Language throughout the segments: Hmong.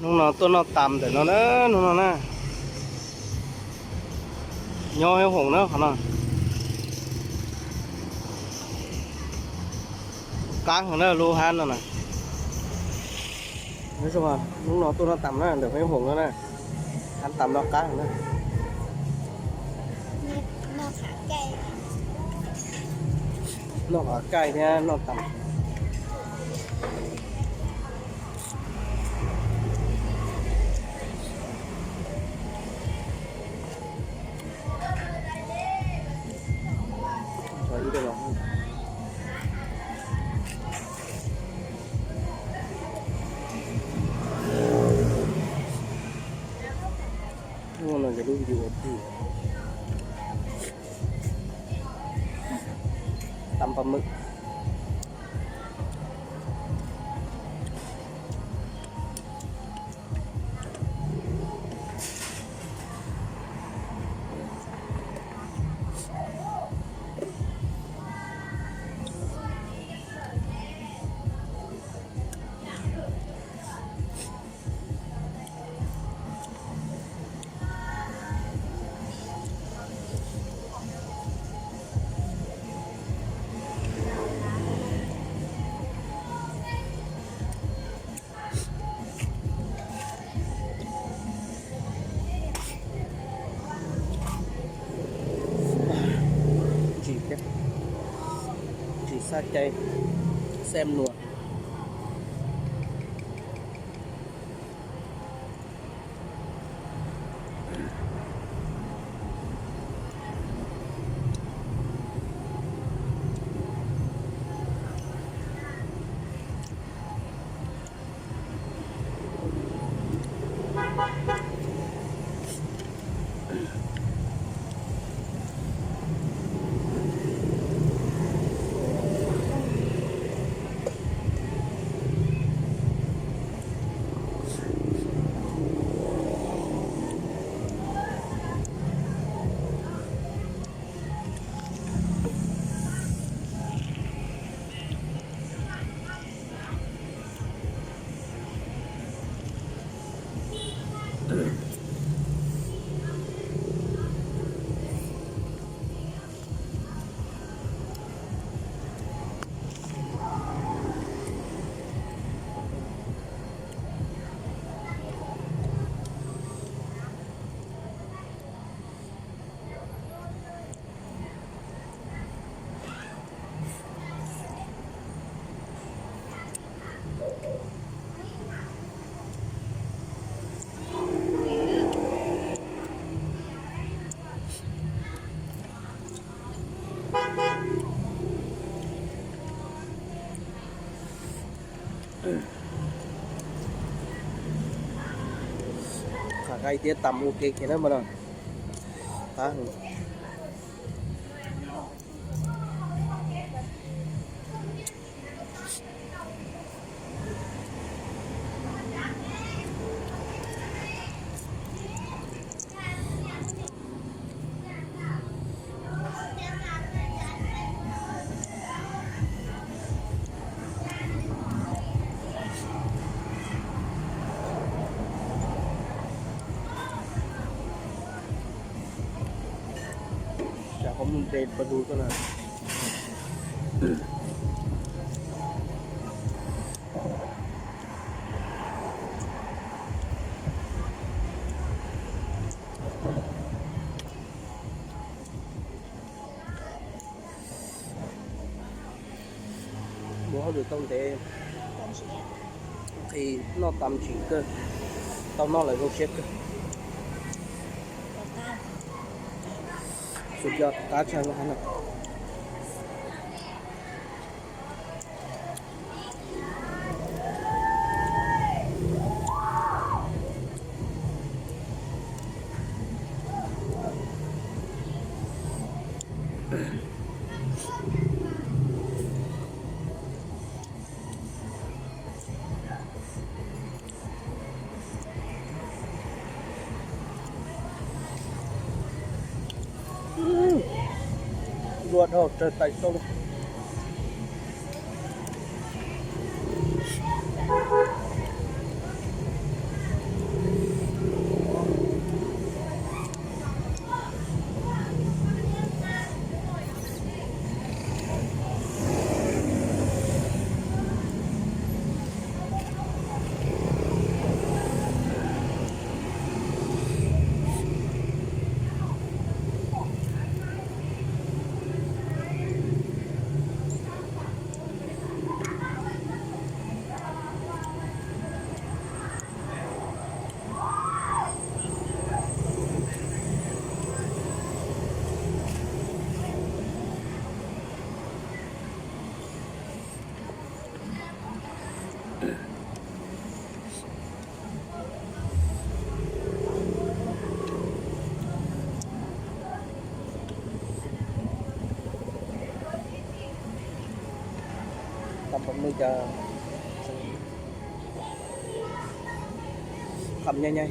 Hnub no tuaj noj tas ntawm no na, hnub no na. Nyob Hab Hoom na qhov no. Qab heev na lub hab no na. Hnub no tuaj noj tas na ntawm Hab Hoom no na. Hab tas no qab heev na. Noj qav kaij thiab noj tas. Ua no ces lub video tig. Tam pam mw. Ntsis thiab, ntsis xaj cai, xem luôn. Qhov qaib thiab tam ua ke kiag na mas no. Qab. Tsam qhov mus ntes pas lus tuaj na. Mus hauj lwm tau ntev, nqhis noj tas ntsim kawg, tau noj lawm zoo siab kawg. Suav cov qab tshaj lub hab no. Dua dhau tsawg tais soo. Nws cov qham nyai nyai.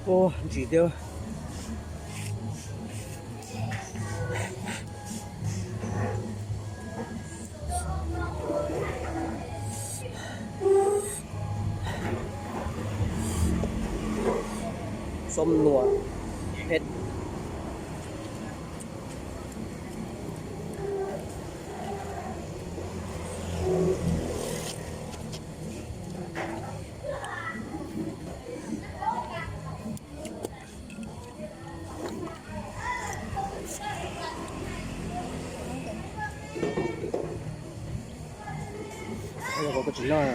Ua ntsim thiab. Xom nyuam phem. Ua koj tsis noj.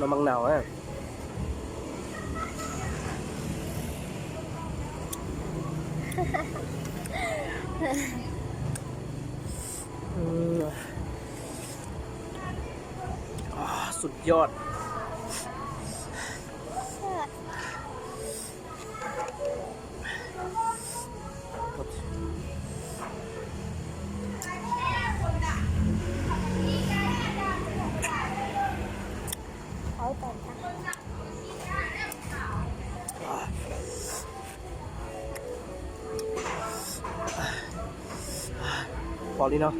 No măng nào á. Ừm. Ah, สุดยอด. Pom li no.